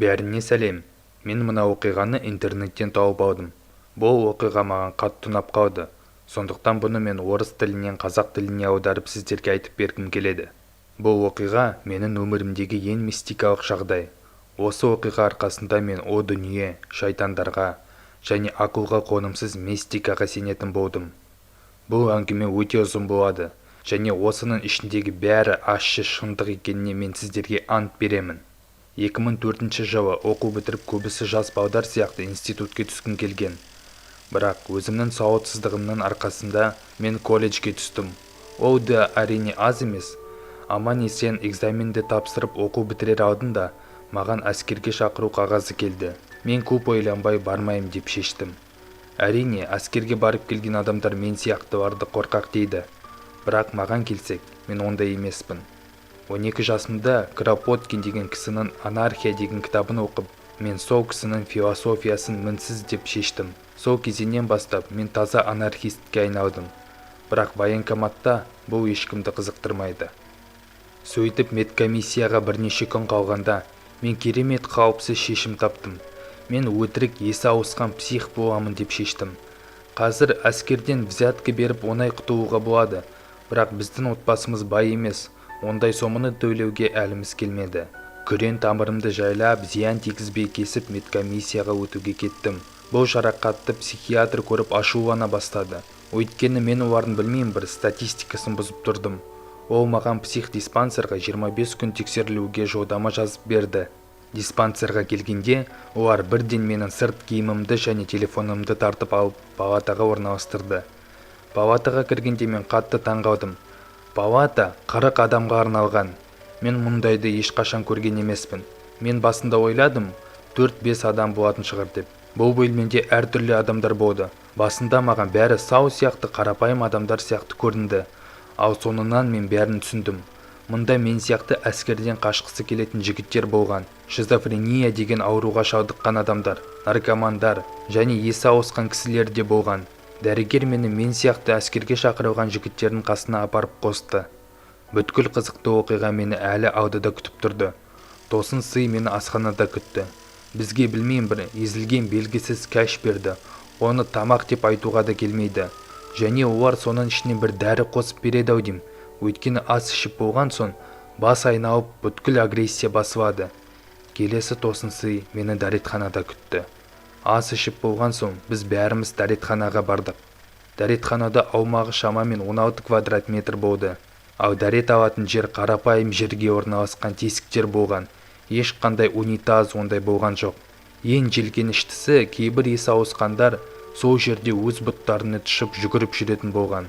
Бәріне сәлем! Мен мына оқиғаны интернеттен тауып алдым. Бұл оқиға маған қатты ұнап қалды. Сондықтан бұны мен орыс тілінен қазақ тіліне аударып, сіздерге айтып бергім келеді. Бұл оқиға – менің өмірімдегі ең мистикалық жағдай. Осы оқиға арқасында мен о дүние, шайтандарға және ақылға қонымсыз мистикаға сенетін болдым. Бұл әңгіме өте ұзын болады және осының ішіндегі бәрі ащы шындық екеніне мен сіздерге ант беремін. 2004 жылы оқу бітіріп, көбісі жас балдар сияқты институтке түскім келген. Бірақ өзімнің сауатсыздығымның арқасында мен колледжге түстім. Ол да, әрине, аз емес. Аман-есен экзаменді тапсырып, оқу бітірер алдында маған әскерге шақыру қағазы келді. Мен көп ойланбай, бармаймын деп шештім. Әрине, әскерге барып келген адамдар мен сияқтыларды қорқақ дейді. Бірақ маған келсек, мен ондай емеспін. 12 жасымда Кропоткин деген кісінің «Анархия» деген кітабын оқып, мен сол кісінің философиясын мінсіз деп шештім. Сол кезеңнен бастап мен таза анархистке айналдым. Бірақ военкоматта бұл ешкімді қызықтырмайды. Сөйтіп, медкомиссияға бірнеше күн қалғанда мен керемет қауіпсіз шешім таптым. Мен өтірік есі ауысқан псих боламын деп шештім. Қазір әскерден взятка беріп оңай құтылуға болады. Бірақ біздің отбасымыз бай емес, ондай соманы төлеуге әліміз келмеді. Күрең тамырымды жайлап, зиян тигізбей кесіп, медкомиссияға өтуге кеттім. Бұл жарақатты психиатр көріп, ашулана бастады. Өйткені мен олардың, білмеймін, бір статистикасын бұзып тұрдым. Ол маған психдиспансерға 25 күн тексерілуге жолдама жазып берді. Диспансерға келгенде олар бірден менің сырт киімімді және телефонымды тартып алып, палатаға орналастырды. Палатаға кіргенде мен қатты таң қалдым. Палата 40 адамға арналған. Мен мұндайды ешқашан көрген емеспін. Мен басында ойладым, 4-5 адам болатын шығар деп. Бұл бөлмеде әртүрлі адамдар болды. Басында маған бәрі сау сияқты, қарапайым адамдар сияқты көрінді. Ал соңынан мен бәрін түсіндім. Мұнда мен сияқты әскерден қашқысы келетін жігіттер болған, шизофрения деген ауруға шалдыққан адамдар, наркомандар және есі ауысқан кісілер де болған. Дәрігер мені мен сияқты әскерге шақырылған жігіттердің қасына апарып қосты. Бүткіл қызықты оқиға мені әлі алдыда күтіп тұрды. Тосын сый мені асханада күтті. Бізге, білмеймін, бір езілген белгісіз кәш берді. Оны тамақ деп айтуға да келмейді. Және олар соның ішіне бір дәрі қосып береді ау деймін. Өйткені ас ішіп болған соң бас айналып, бүткіл агрессия басылады. Келесі тосын сый мені дәретханада күтті. Ас ішіп болған соң біз бәріміз дәретханаға бардық. Дәретханада аумағы шамамен 16 квадрат метр болды. Ал дәрет алатын жер қарапайым жерге орналасқан тесіктер болған. Ешқандай унитаз ондай болған жоқ. Ең жиіркеніштісі, кейбір есі ауысқандар сол жерде өз бұттарына тышып, жүгіріп жүретін болған.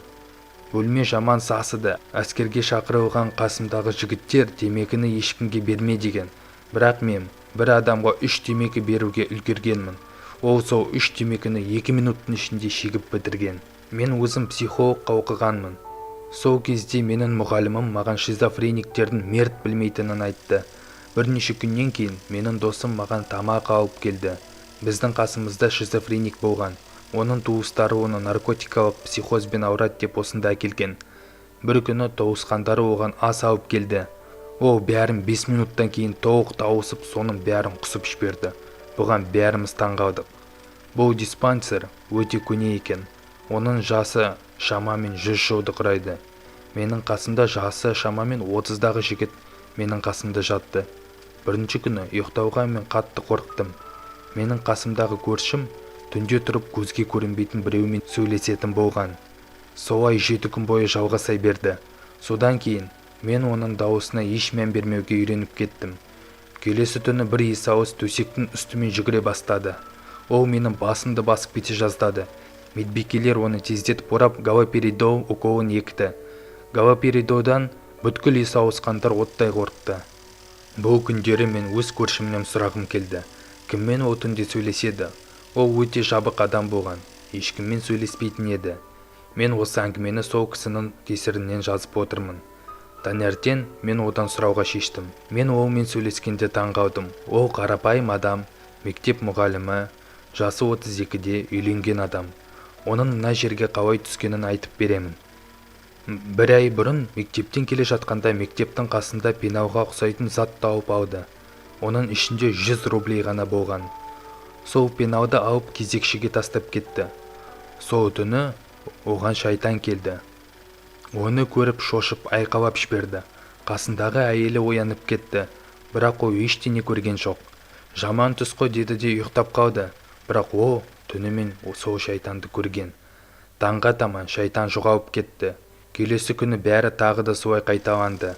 Бөлме жаман сасыды. Әскерге шақырылған қасымдағы жігіттер темекіні ешкімге берме деген. Бірақ мен бір адамға үш темекі беруге үлгергенмін. Ол сол үш темекіні 2 минуттың ішінде шегіп бітірген. Мен өзім психологқа оқығанмын. Сол кезде менің мұғалімім маған шизофрениктердің мерт білмейтінін айтты. Бірнеше күннен кейін менің досым маған тамақ алып келді. Біздің қасымызда шизофреник болған. Оның туыстары оны наркотикалық психозбен ауырады деп осында әкелген. Бір күні туысқандары оған ас алып келді. Ол бәрін 5 минуттан кейін толық тауысып, соның бәрін құсып жіберді. Бұған бәріміз таң қалдық. Бұл диспансер өте көне екен. Оның жасы шамамен 100 жылды құрайды. Менің қасымда жасы шамамен 30-дағы жігіт менің қасымда жатты. Бірінші күні ұйықтауға мен қатты қорықтым. Менің қасымдағы көршім түнде тұрып, көзге көрінбейтін біреумен сөйлесетін болған. Солай 7 күн бойы жалғаса берді. Содан кейін мен оның дауысына еш мән бермеуге үйреніп кеттім. Келесі түні бір есауыз төсектің үстімен жүгіре бастады. Ол менің басымды басып кете жаздады. Медбикелер оны тездетіп орап, галоперидол уколын екті. Галоперидолдан бүткіл есі ауысқандар оттай қорықты. Бұл күндері мен өз көршімнен сұрағым келді, кіммен ол түнде сөйлеседі? Ол өте жабық адам болған, ешкіммен сөйлеспейтін еді. Мен осы әңгімені сол кісінің кесірінен жазып отырмын. Таңертең мен одан сұрауға шештім. Мен олмен сөйлескенде таң қалдым. Ол қарапайым адам, мектеп мұғалімі, жасы 32-де, үйленген адам. Оның мына жерге қалай түскенін айтып беремін. Бір ай бұрын мектептен келе жатқанда мектептің қасында пеналға ұқсайтын зат тауып алды. Оның ішінде 100 рублей ғана болған. Сол пеналды алып, кезекшіге тастап кетті. Сол түні оған шайтан келді. Оны көріп, шошып айқайлап жіберді. Қасындағы әйелі оянып кетті, бірақ ол ештеңе көрген жоқ. «Жаман түс қой», – деді де ұйықтап қалды. Бірақ ол түнімен сол шайтанды көрген. Таңға таман шайтан жоғалып кетті. Келесі күні бәрі тағы да солай қайталанды.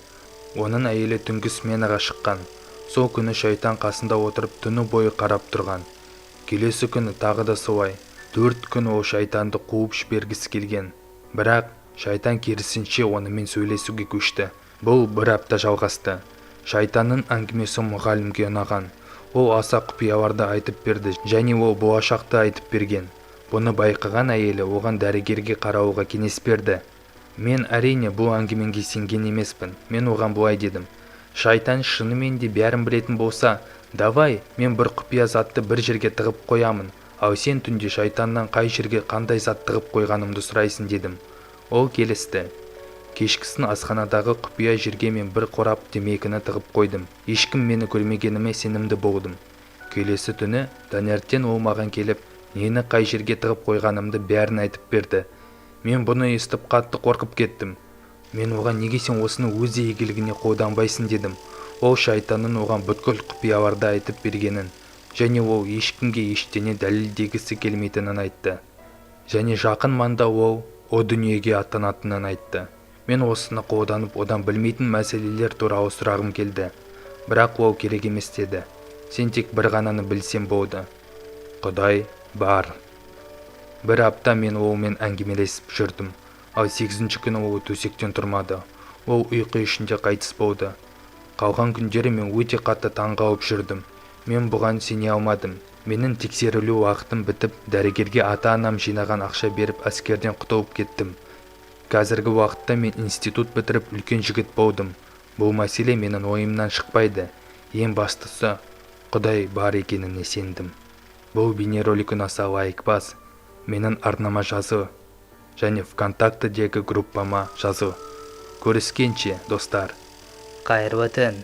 Оның әйелі түнгі сменаға шыққан. Сол күні шайтан қасында отырып, түні бойы қарап тұрған. Келесі күні тағы да солай. 4 күн ол шайтанды қуып жібергісі келген, бірақ шайтан керісінше онымен сөйлесуге көшті. Бұл бір апта жалғасты. Шайтанның әңгімесі мұғалімге ұнаған. Ол аса құпияларды айтып берді және ол болашақты айтып берген. Бұны байқаған әйелі оған дәрігерге қарауға кеңес берді. Мен, әрине, бұл әңгімеге сенген емеспін. Мен оған былай дедім: «Шайтан шынымен де бәрін білетін болса, давай мен бір құпия затты бір жерге тығып қоямын, ал сен түнде шайтаннан қай жерге қандай зат тығып қойғанымды сұрайсың», – дедім. Ол келісті. Кешкісін асханадағы құпия жерге мен бір қорап темекіні тығып қойдым. Ешкім мені көрмегеніме сенімді болдым. Келесі түні таңертең ол маған келіп, нені қай жерге тығып қойғанымды бәрін айтып берді. Мен бұны естіп, қатты қорқып кеттім. Мен оған: «Неге сен осыны өз игілігіне қолданбайсың?» – дедім. Ол шайтанның оған бүткіл құпияларды айтып бергенін және ол ешкімге ештеңе дәлелдегісі келмейтінін айтты және жақын маңда ол о дүниеге аттанатынын айтты. Мен осыны қолданып, одан білмейтін мәселелер туралы сұрағым келді, бірақ ол керек емес деді. «Сен тек бір ғананы білсең болды: Құдай бар». Бір апта мен онымен әңгімелесіп жүрдім, ал сегізінші күні ол төсектен тұрмады. Ол ұйқы ішінде қайтыс болды. Қалған күндері мен өте қатты таңғалып жүрдім. Мен бұған сене алмадым. Менің тексерілу уақытым бітіп, дәрігерге ата-анам жинаған ақша беріп, әскерден құтылып кеттім. Қазіргі уақытта мен институт бітіріп, үлкен жігіт болдым. Бұл мәселе менің ойымнан шықпайды. Ең бастысы, Құдай бар екеніне сендім. Бұл бейнеролик ұнаса, лайк бас, менің арнама жазыл және ВКонтактедегі группама жазыл. Көріскенше, достар! Қайырлы түн!